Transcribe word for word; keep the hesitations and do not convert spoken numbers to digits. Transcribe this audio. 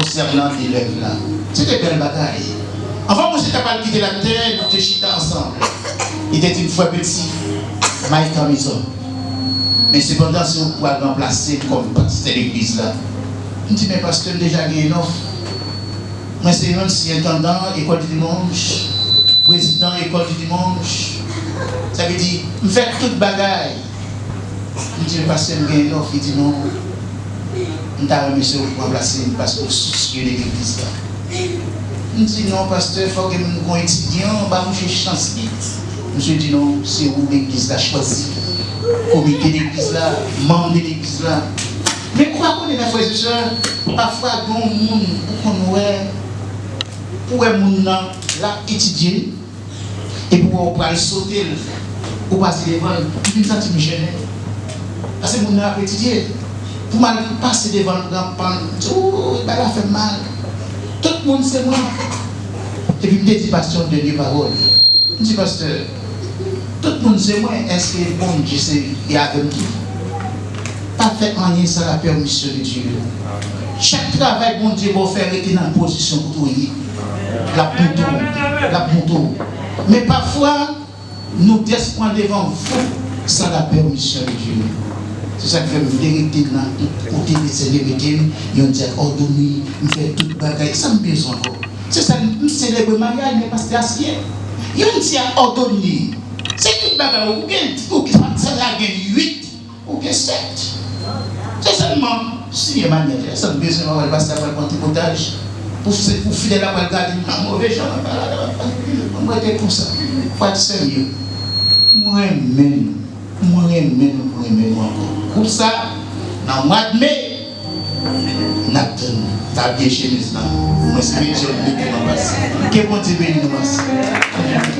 sèm nan, de lèv la. Se te bèl bagay. Anvan mwen se ta pral kite latè, nou te chita ansanm. Li te di m, "Frè Petit, may kanmizò. Men sepandan, se ou k pral ranplase m kòm pastè legliz la." M di, "Men pastè, m deja gen yon nonm. Mwen se yon siryantandan ekòl di dimanch, prezidan ekòl di dimanch. Sa vle di, m fè tout bagay." M di l, "Pastè, m gen yon nonm." Li di, "Non, m ta renmen se ou pou ranplase m paske ou sousye de legliz la." M di, "Non, pastè, fòk m gon etidyan, ba misye chans li." Misye di, "Non, se ou legliz la chwazi, komite legliz la, manm de legliz la." Men ou pa konnen, frè e sè, pafwa gen yon moun ou konn wè, ou wè moun nan l ap etidye, epi w wè w pral sote l, ou pase devan l, m vin santi m jennen. Paske moun nan ap etidye. Pou m al pase devan l, m pran, m di, "Ooh, bagay la fè m mal." Tout moun se mwen. Epi m te di pastè yon dènye pawòl. M di, "Pastè, tout moun se mwen, èske Bondye se, li avè m tou?" Pa fè anyen san la pèmisyon de Dye. Chak travay Bondye ba w fè, rete nan pozisyon kote w ye. L ap montre w. L ap montre w. Men pafwa, nou dèz pran devan vout san la pèmisyon de Dye. Se sa k fè m vle rete nan kote Senyè mete m, yon dyak òdone, m fè tout bagay, sa m bezwen ankò? Se sa m selebre maryaj, men pastè a siyen. Yon dyak òdone, se tout bagay, ou gen, ou gen, sa la gen uit. Ou gen sèt. Se sèlman siyen maryaj la, sa m bezwen, mwen wè l pastè a pral pran tripotaj. Pou se, pou fidèl la pral gade m nan move jan, mwen pa la, mwen rete konsa. Frè e sè m yo, m renmen nou, m renmen nou, m renmen nou ankò. Gwoup sa, nan mwa de me, n ap tann nou. T ap gen chemiz lan. Mwen se medyòm depi nan pase. Ke Bondye beni nou ansanm.